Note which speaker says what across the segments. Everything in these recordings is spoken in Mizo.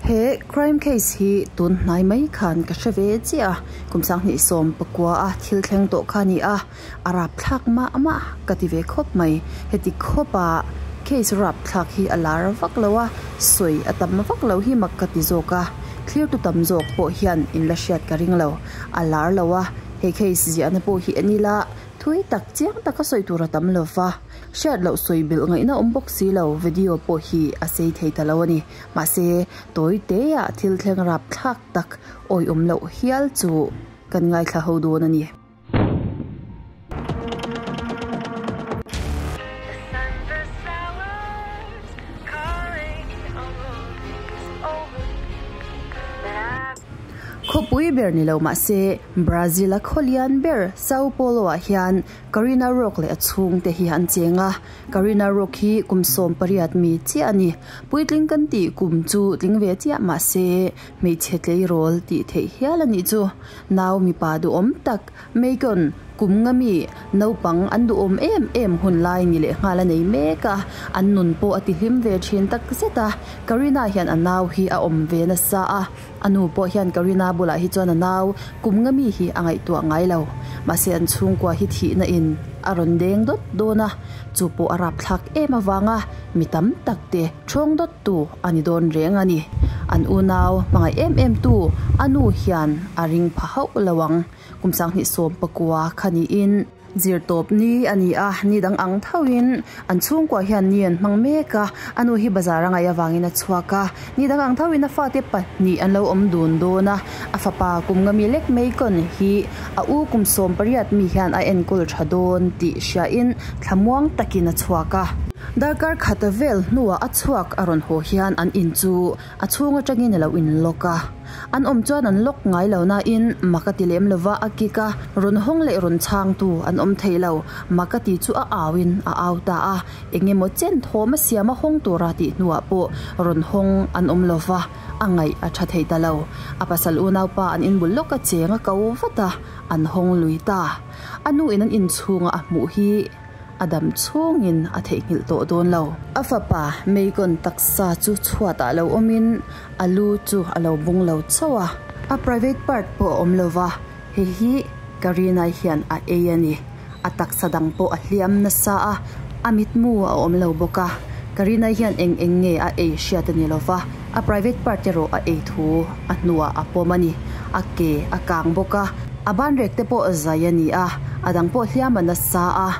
Speaker 1: He crime case hi tun hnai mai khan ka hre ve chiah a, kum 2019 a thil thleng tawh kha a ni a, a rapthlak mah mah ka ti ve khawp mai. Heti khawpa case rapthlak hi a lar vak lo a, sawi a tam vak lo hi mak ka ti zawk a, thlirtu tam zawk pawh hian in la hriat ka ring lo, a lar lo a, he case ziahna pawh hi en ila thui tak chiang taka sawi tur a tam lo va. Hriat loh sawi belh ngaihna awm bawk si lo, video pawh hi a sei thei ta lo a ni. Mahse, tawi teah thil thleng rapthlak tak awihawm loh hial chu kan ngaithla ho dawn a ni. Khawpui ber ni lo mahse, Brazil-a khaw lian ber Sao Paulo-ah hian Karina Rock leh a chhungte hi an cheng a, Karina Rock hi kum 18 mi chiah a ni. Puitling kan tih kum chu tling ve chiah mah se hmeichhe tleirawl tih theih hial a nih chu. Nau mipa duhawm tak Macon kum nga mi naupang an duhawm em em hun lai ni leh nghal a nei mek a, an nun pawh a tihlim ve thin tak zet a. Karina hian a nau hi a awm ve nasa a. A nu pawh hian Karina bulah hi chuan a nau kum nga mi hi a ngaihtuah ngai lo. Mahse an chhungkua hi thihna in a rawn deng dawt dawn a, chu pawh a rapthlak em avanga mi tam tak te thawng dawt tu a ni dawn reng a ni. An unau hmangaih em em tu a nu hian a ring pha hauh lo ang. Kum 2019 kha niin. Zirtawp ni a ni a, ni dang ang thoin an chhungkua hian ni an hmang mek a, a nu hi bazar a ngaih avangin a chhuak a, ni dang ang thoin a fate pahnih an lo awm dun dawn a, a fapa kum nga mi lek mai kawn hi a u kum 18 mi hian a enkawl tha dawn tih hriain thlamuang takin a chhuak a. Darkar khat vel hnuah a chhuak a rawn haw hian an in chu a chhung atangin a lo in lawk a. An awm chuan an lock ngai lo nain mak a ti lem lova a kick a, rawn hawng leh rawn chhangtu an awm thei lo. Mak a ti chu a auin a au ta a, eng emaw chen thawm a siam a hawng tura tih hnuah pawh rawn hawng an awm lova, a ngaih a tha thei ta lo. A pasal unaupa an inbul lawk a cheng a ko vat a, an hawng lui ta. A nu in an inchhunga a hmuh hi. A dam chhungin a theihnghilh tawh dawn lo. A fapa Meikon taksa chu chhuatah lo awmin a lu chu a lo bung lo chauh a. A private part pawh a awm lo va, hei hi Karinai hian a ei a ni. A taksa dang pawh a hliam nasa a, a mitmu a awm lo bawk a. Karinai hian eng eng nge a ei hriat a ni lo va, a private part erawh a ei thu a hnuah a pawm a ni. A ke a kang bawk a. A banrek te pawh zai a ni a, a dang pawh hliam a nasa a,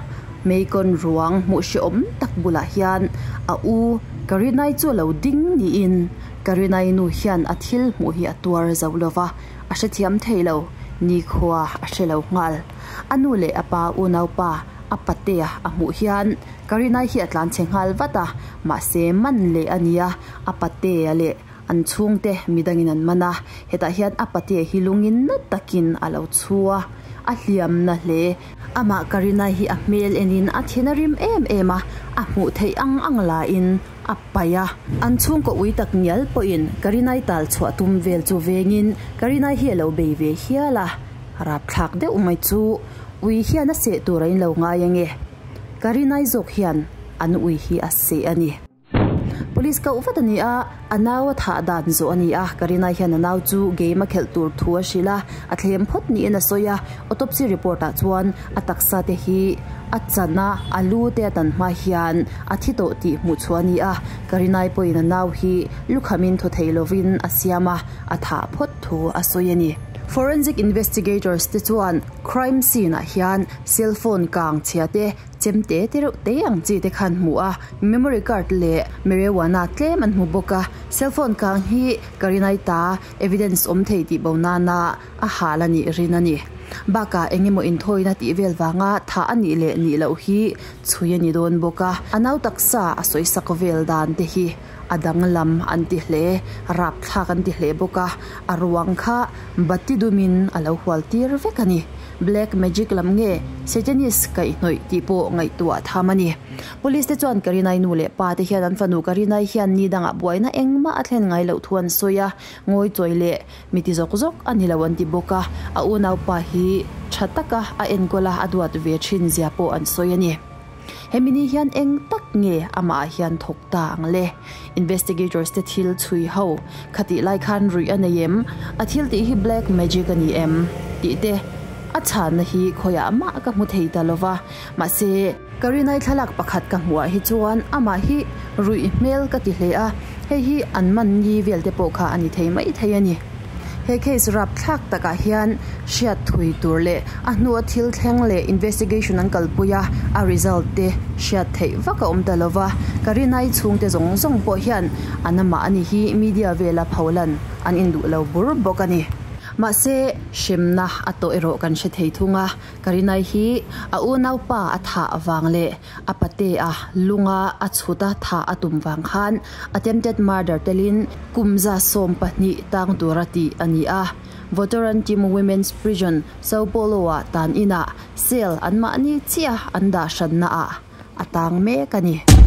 Speaker 1: Meikawn ruang hmuh hrehawm tak bulah hian a u Karinai chu a lo ding niin Karinai nu hian a thil hmuh hi a tuar zo lo va, a hrethiam thei lo, nikhua a hre lo nghal. A nu leh a pa unaupa a patea a hmuh hian Karinai hi a tlanchhe nghal vat a, mahse man leh a ni a, a patea leh An chhungte midangin an man a, hetah hian a patea hi lungin na takin a lo chhu a, a hliam na hle. Amah Karina hi a hmel enin a thin a rim em em a, a hmuh theih ang ang lahin a paih a. An chhungkaw ui tak ngial pawhin Karinai tal chhuah tum vel chu vengin Karinai hi a lo bei ve hial a, rapthlak deuh mai chu ui hian a seh tur a in lo ngai ange. Karinai zawk hian an ui hi a seh a ni. Police koh vat a ni a, a nau a thah dan zawh a ni a, Karina hian a nau chu game a khelh tur thu a hrilh a, a thlem phawt niin a sawi a, autopsy report ah chuan a taksa te hi a chan a, a lu te a tan hma hian a thi tawh tih hmuh chhuah a ni a, Karinai pawhin a nau hi lukhamin thaw thei lovin a siam a, a thah phawt thu a sawi a ni. Forensic investigators te chuan crime scene ah hian cell phone kang chhia te Chemte te reuh te ang chi te khan hmu a, memory card leh marijuana tlem an hmu bawk a, cell phone kang hi Karinai ta evidence awm thei tih bo nana a hal a nih rin a ni. Bakah eng emaw inthawina tih vel vanga thah a nih leh nih loh hi chhui a ni dawn bawk a, a nau taksa a sawisak vel dan te hi a danglam an ti hle, rapthlak an ti hle bawk a, a ruang kha bati dumin a lo hual tir vek a ni. Black magic lam nge Satanist kaihhnawih tih pawh ngaihtuah tham a ni. Police te chuan Karinai nu leh pa te hian an fanu Karinai hian ni dangah buaina engmah a thlen ngai loh thu an sawi a, ngawi chawi leh mi ti zawk zawk a ni lo an ti bawk a, a unaupa hi tha taka a enkawl a, a duat ve thin zia pawh an sawi a ni. Hemi ni hian eng tak nge amah ah hian thawk ta ang le? Investigators te thil chhui ho khatih lai khan ruih a nei em? A thil tih hi black magic a ni em? Tih te a chhanna hi khawiah mah ka hmu thei ta lova. Mahse, Karinai thlalak pakhat ka hmuh ah hi chuan amah hi ruih hmel ka ti hle a, hei hi an man ni vel te pawh kha a ni thei mai thei a ni. He case rapthlak takah hian hriat thui tur leh a hnua thil thleng leh investigation an kalpui a, a result te hriat theih vak a awm ta lova, Karinai chhungte zawng zawng pawh hian an amah a ni hi media vela pholan an induh lo bur bawk a ni. Mahse, hremna a tawh erawh kan hre thei thung a, Karinai hi a unaupa a thah vang leh a patea lunga a chhuta thah a tum vang khan attempted murder telin kum 12 tang tura tih a ni a. Votorantim Women's Prison, Sao Paulo-ah tan inah cell anmahni chiah an dah hrannaah a tang mek a ni.